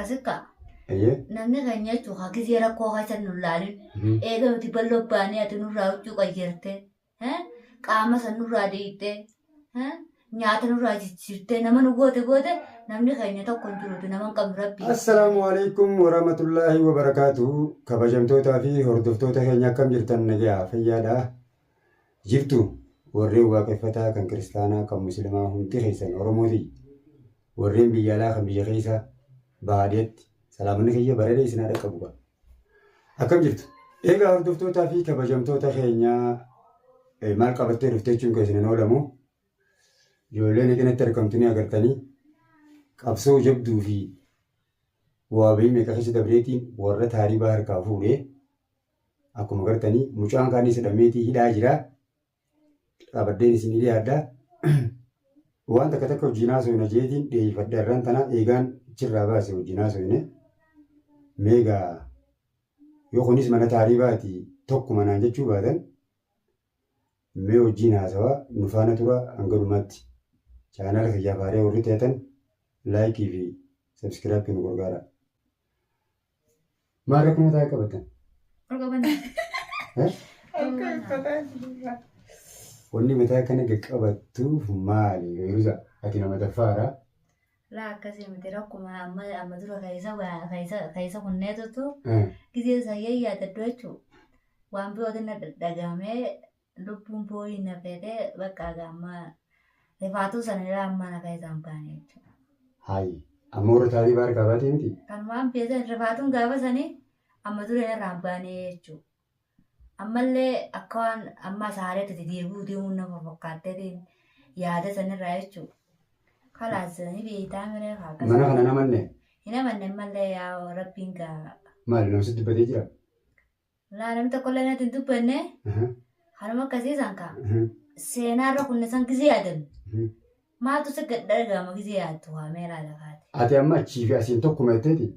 Akkasi kaa. Eeyyee. Namni keenya jechuun haa gizee rakkoo keessa nu laalin. Eega nuti bal'oo baanee ati nurraa huccuu qayyarte. Qaama san nurraa dhiqxee. Nyaata nurraa jijjiirtee nama nu goote goote namni keenya tokko hin jiruuti nama hin qabnu rabbii. Assalaamu alaikum warahmatullaahi wabarakaatuhu. Kabajamtootaa fi hordoftoota keenya akkam jirtan nagayaa fayyaadha. Jirtu warreen waaqeffataa kan kiristaanaa kan muslimaa hundi keessan Oromooti. Warreen biyya alaa kan biyya keessa baadiyyaatti salaamanni kiyya bareeda isin haa dhaqqabu qaba. Akkam jirtu? Egaa hordoftootaa fi kabajamtoota keenya maal qabattee dhufte jechuun keessan hin oolamu. Ijoolleen cinatti argamtu ni agartanii qabsoo jabduu fi bu'aa bahii meeqa keessa dabreetiin warra taaribaa harkaa fuudhee akkuma agartanii mucaan kaanis hidhameetii hidhaa jira. Qabadheen isin dhiyaadha. Waan takka takka wajjin haasofna jeetiin dhiyeeffadhe har'aan tana eegaan achirraa baase wajjin haasofne. Meegaa yoo kunis mana taariibaati tokkuma naan jechuu baatan mee wajjin haasawaa nu faana tura hanga dhumaatti. Chaanaala kiyyaaf haaree warri ta'atan laayikii fi sabskiraayib nu gargaara. Maal rakkoo mataa qabatan? Ol qabanna. Eh? Wanni mataa kana qaqqabattuuf maali? Feeruza ati nama daffaara. Laa akkasii miti rakkuma amma amma dura keessa keessa keessa kunneetutu Eh. gizee sayyee yaadadhu jechuun waan birootiin na dhadhagahamee lubbuun booyii na feetee bakka amma rifaatuu sana irraa amma na keessaa hin baane jechuudha. Hayi. Amma warra taaribaa harkaa baatee miti? Kanumaan beekan rifaatuun gaafa sanii amma dura irraa hin baane jechuudha. Ammallee akka waan amma saareetti deebi'uu deemuun nama fakkaatteetiin yaada sanirraa jechuudha. Kalaas ni beektaa miree haa Mana kana namanne Hin amanne ammallee yaa rabbiin gaa. maali namni sitti dubbatee jira? Laa namni tokkollee natti hin dubbanne kanuma akkasii san kaa. Seenaa irra kunne san gizee yaadannu. Maaltu si gad dhagahama gizee yaaddu waa mee laala kaate. Ati amma achii fi asiin tokkuma jetteeti?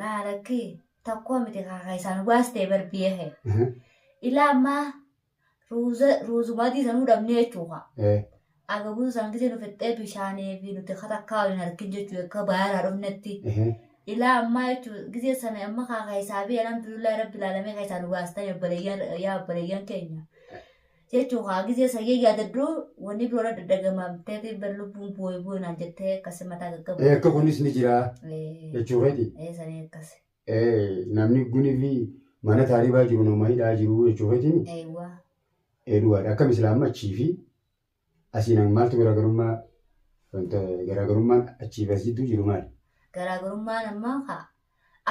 Laa lakkii tokkoo miti kaa kaa isaan waas ta'e bar biyya kee. Ilaa ammaa Ruuza ruuzuma adii sanuu dhabnee jechuu kaa. Agabuu san gisee nu fixxee bishaanii fi nuti katakkaa waliin harkin jechuu akka baayaraa dhufnetti. Ilaa ammaa jechuu gisee sana amma kaa keessaa fi alhamdulillah rabbi ilaalamee keessaa nu baastanii obboleeyyan yaa obboleeyyan keenya. Jechuu kaa gisee sayyee yaadadhu wanni biroo irra dadhagamamteeti bar lubbuun booyi booyi naan jettee akkasi mataa gaggabdu. Akka kunis ni jira jechuu keeti. Sanii akkasi. Namni guni fi mana taaribaa jiru nama hidhaa jiru jechuu keetiin Eewwa. Dhugaadha. Akkam islaam achii fi asiin maaltu garaagarummaa wanta garaagarummaan achii fi as jidduu jiru maali? Garaagarummaan ammaa kaa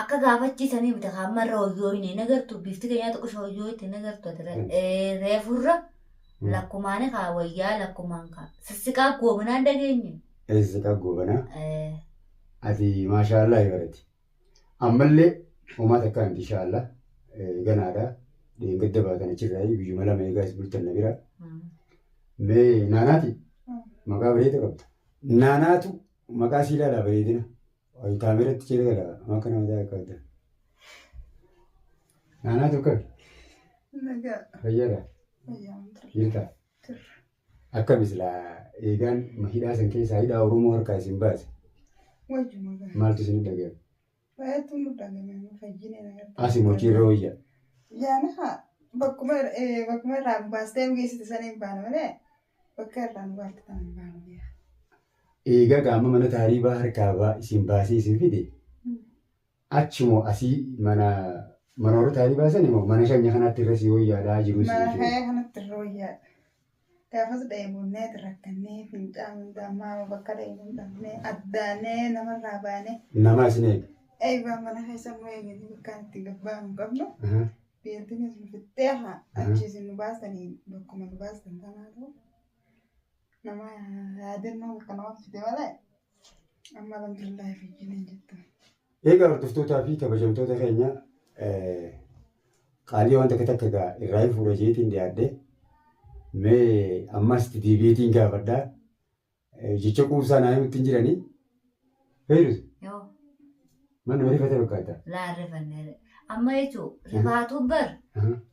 akka gaafachiisanii miti kaa amma irra hoyyooyne hin agartu bifti keenyaa xiqqoo hoyyooyte hin agartu ati reefurra lakkumaani kaa wayyaa lakkumaan kaa sissiqaa goobanaan dhageenye. Sissiqaa goobanaa. Ati maashaallah barati. Ammallee homaa takkaa miti inshaallah ganaadha. Dheengadda baatan achirraa guyyuma lama eegaa is bultan na bira. Mee naanaati maqaa bareeda qabda. Naanaatu maqaa sii ilaalaa bareedina. Kaameeratti jedhee gala maqaa nama ta'e qabda. Naanaatu akkami? Nagaa. Fayyaadha? Fayyaa. Jirtaa? Akkami silaa eegaan hidhaa san keessaa hidhaa Oromoo harkaa isin baase Wayyuma gaa. maaltu isin dhaga'ame? Baay'eetu nu dhagame nu fayyine nagarta. Asi mochii irra wayya. Yaana haa bakkuma bakkuma irraa nu baastee nu geessite sana hin baana malee bakka irraa nu baafte sana hin baanu beeka. Eegaa gaama mana taariibaa harkaa isin baasee isin fide Achi moo asii mana mana warra taa'anii baasani moo mana shanya kanatti irra sii wayyaadhaa jiru sii Mana jechuudha. kee kanatti irra wayyaadha. Gaafas dheebonnee rakkannee fincaan hundaa bakka dheebuu hin dhabnee addaanee namarraa baanee Nama isin eega. eeybaa mana keessa nu eeganii bakka itti gabbaanu hin qabnu. Beeltinis nu fixxee haa achi isin nu baastanii bakkuma nu baastan tanaatu nama yaadannoo bakka nama fide malee amma alhamdulillah fayyina hin jettu. Egaa hordoftootaa fi kabajamtoota keenya qaalii waan takka takka egaa irraa hin fuudha jeetiin dhiyaadhe mee ammas itti deebi'eetiin gaafadha. Jecha quubsaa naa himutti hin jiranii. Feerus Yoo mana rifate fakkaata. laa rifanne. Amma jechuun rifaatuu bar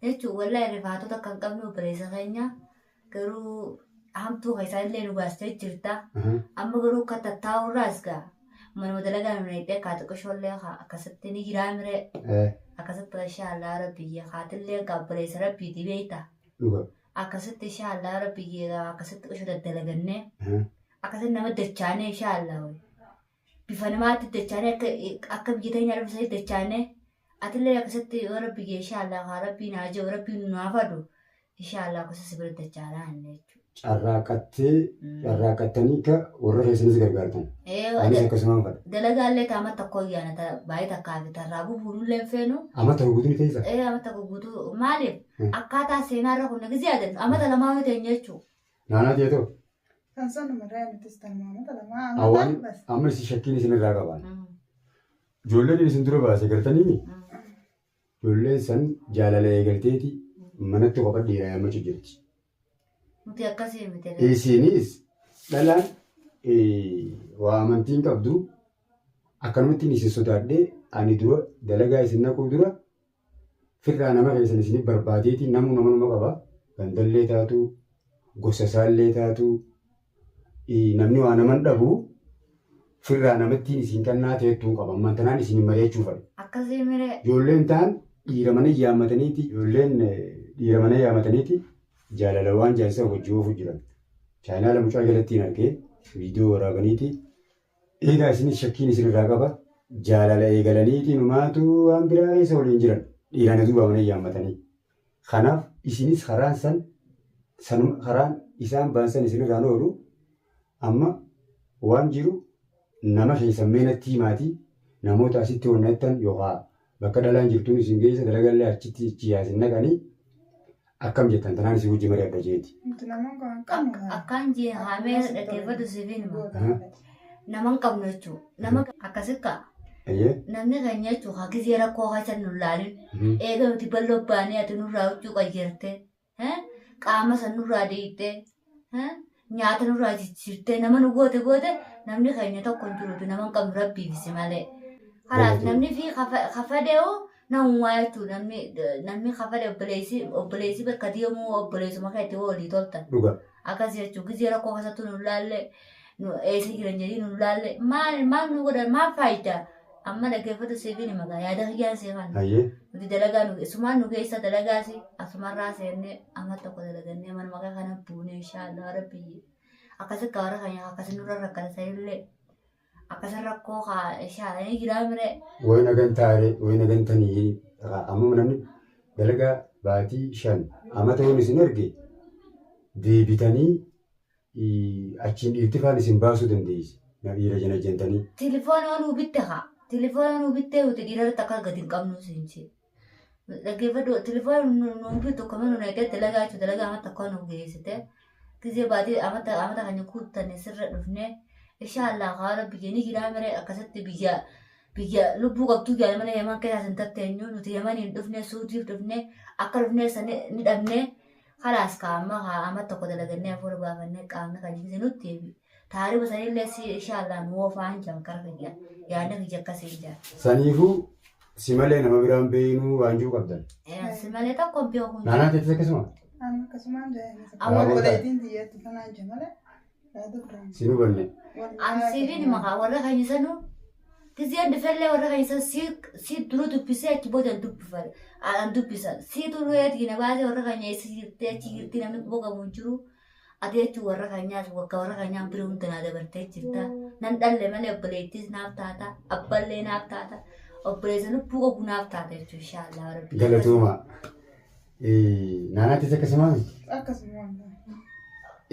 jechuun wallahi rifaatuu takka hin qabnu obboleessa keenya garuu hamtuu keessaa illee nu baastee jirta. Amma garuu akka tattaa'u irraas gaa Manuma dalagaa nu naqxee kaa xiqqishoollee kaa akkasitti ni jiraa miree. Akkasitti inshaallah rabbi haatillee gaabboleessa rabbiiti beekta. Dhuga. Akkasitti inshaallah rabbi akkasitti qisho daddalagannee akkasitti nama dachaanee inshaallah bifa namaatti dachaanee akka akka biyya teenya rabbi dachaanee atillee akkasitti yoo rabbi inshaallah haa rabbii naa jiru rabbii nu haa fadu inshaallah akkasitti si bira dachaanaa inni jechuudha. Carraaqattee carraaqattanii ka warra keessanis gargaartan. Anis akkasumaan fadha. Dalagaallee taama tokko ayyaana baay'ee takkaa fi tarraa bubuunullee hin feenu. Amata guutuu ni teessa. Ee amata guutuu maaliif akkaataa seenaarra kun gisee yaadannu amata lamaa yoo ta'e jechuudha. Naannoo ta'e ta'u. Kan sanuma irraa nutis tanuma amata lamaa Awwaan amata bas. amma isin shakkiin isin irraa qabaan. Ijoolleen isin dura baase gartanii ijoolleen san jaalala eegalteeti manatti kopha dhiiraa yaammachuu jirti. Nuti akkasii miti. Isinis dhalaan waa amantiin qabdu akkanumatti isin sodaadhee ani dura dalagaa isin naquu dura firraa nama keessan isin barbaadeeti namuu nama nama qaba. Gandallee taatu gosa isaallee taatu namni waa naman dhabu firraa namattiin isin kannaa teettuun qaba. Ammaan tanaan isin mari'achuu fadha. Akkasii miree. Ijoolleen ta'an dhiira mana yaammataniiti ijoolleen dhiira mana yaammataniiti jaalala waan jaarsa wajjin oofu jiran. Chaayinaala mucaa jalattiin argee viidiyoo waraabaniiti. Egaa isinis shakkiin isinirraa qaba. Jaalala eegalaniiti numaatu waan biraa keessa waliin jiran dhiirana duuba mana yaammatanii. Kanaaf isinis karaan san sanuma karaan isaan baan san isinirraan oolu amma waan jiru nama keessan meenatti himaatii namoota asitti honnettan yookaan bakka dhalaan jirtuun isin geessa dalagallee achitti ichi yaasin naqanii akkam jettan tanaan isin wajji mari'adha jeeti. Nuti namoonni kan qabnu. Akkaan jee haamee dhaggeeffatu siifin hima. Nama hin qabnu jechuudha. Nama akkasi ka'a. Ayyee. Namni keenya jechuudha haa gisee rakkoo keessa nu laalin. Eega nuti bal'oo baanee ati nurraa huccuu qayyarte. Qaama san nurraa dhiittee. Nyaata nurraa jijjiirtee nama nu goote goote namni keenya tokko hin jiruutu nama hin qabnu rabbiif si malee. Kanaaf namni fi kafadee'u namumaa jechuudha namni namni kafade obboleessi obboleessi bakka deemuu obboleessuma keetti walii toltan. Dhuga. Akkas jechuun gisee rakkoo keessattuu nu laalle nu eessa jiran jedhii nu laalle maal maal nu godhan maal faayidaa amma dhaggeeffatu siifin hima gaa yaada kiyyaan siifan. Ayyee. Nuti dalagaa nu isumaan nu keessa dalagaasi asumarraa seennee amma tokko dalagannee mana maqaa kana buune inshaallah rabbi akkasi akka warra keenya akkasi nurra rakkata illee akkasi rakkoo kaa inshaallah ni jiraa miree. Wayi nagan taare wayi nagan tanii amma namni dalagaa baatii 5 amata yoon isin erge deebitanii achiin dhiirti faan isin baasuu dandeessi. Na dhiira jana jentanii. Telefoona nuu bitte haa. Telefoona nuu bittee nuti dhiirarratti akka gadi hin qabnu siinchi. Dhaggeeffadhu telefoona nuu bittu akkama nu naqee dalagaa jechuudha dalagaa amata akka nu geessite. Gisee baatee amata amata kan kuuttanne sirra dhufne inshaallah haala biyya ni jiraa miree akkasitti biyya biyya lubbuu qabtuu jaal mana yaman keessaa sin tatteenyu nuti yamaniin dhufne suudiif dhufne akka dhufne san ni dhabne kalaas kaa amma kaa amma tokko dalagannee hafuura baafannee qaamni kan jigise nutti taariba sanillee si inshaallah nu oofaan jaan kara kiyya yaadni kiyya akkasii jaan. Saniifuu si malee nama biraan beeynuu waan jiru qabdan. Si malee tokko hin beeku. Naanaa teettis akkasuma. Ani akkasumaan jee. Amma- Obboleettiin xiyyeettu tanaan jee malee. Yaada biraan. Si hubanne. Ansiifin maqaa warra keenya sanuu giseen dhufellee warra keenya san si dura dubbisee achi booda dubbifadha. An dubbisa. Si dureetii na baasee warra keenya eessa jirtee achi jirti namni quba qabu hin jiru. Ati jechuun warra keenyaas bakka warra keenyaan bira hunda naa dabartee jirta. Nan dhalle malee obboleettiis naaf taata. Abballee naaf taata. Obboleessa lubbuu qabu naaf taata jechuun inshaallah rabbi. Galatooma. Naanaa teettis akkasuma. Akkasuma.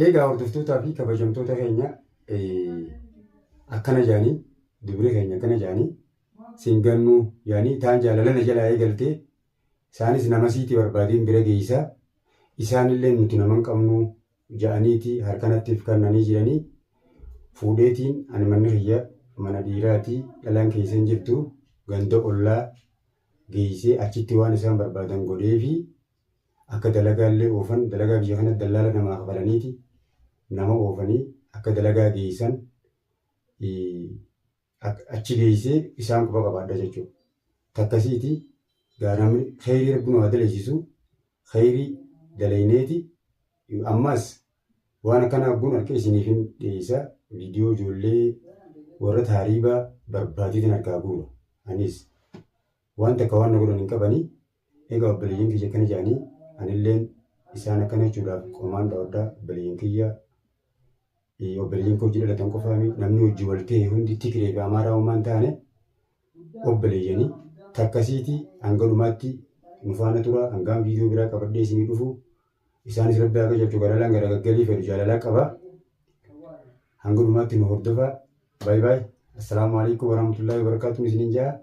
Egaa hordoftootaa fi kabajamtoota keenya akkana jaanii dubri keenya akkana jaanii siin gannuu jaanii taan jaalala na jalaa eegaltee isaanis nama siiti barbaadeen bira geessaa isaanillee nuti nama hin qabnu ja'aniiti harkanattiif kannanii jiranii fuudheetiin ani manni kiyya mana dhiiraati dhalaan keessa hin jirtu ganda ollaa geessee achitti waan isaan barbaadan godheefi akka dalagaallee oofan dalagaa biyya kana dallaala namaa kafalaniiti nama oofanii akka dalagaa geessan achi geessee isaan quba qabaadha jechuudha. Takkasiiti gaa namni kheyrii rabbi nu haa dalasiisu kheyrii dalayneeti ammas waan akkana abbuun harka isiniif hin dhiyeessa viidiyoo ijoollee Warra taariibaa barbaadeetiin harkaa guura. Anis waan takka waan na godhan hin qabanii. Egaa obboleeyyan kiyya akkana jedhanii, anilleen isaan akkana jechuudhaaf qomaan dhawadhaa. Obboleeyyan kiyya, obboleeyyan koo hojii dhalatan qofaami, namni hojii wal ta'e hundi Tigree fi Amaaraa uumaan taane obboleeyyanii takkasiiti. Hanga dhumaatti nu faana tura, hangaan viidiyoo biraa qabadhee isinii dhufu. Isaanis Rabbi haa qajeelchu, garalaan garagaggalii fedhu jaalalaa qaba. Hanga dhumaatti nu hordofaa. Baay baay. Assalaamu alaikum warahmatullahi wabarakatuh isiniin jaa.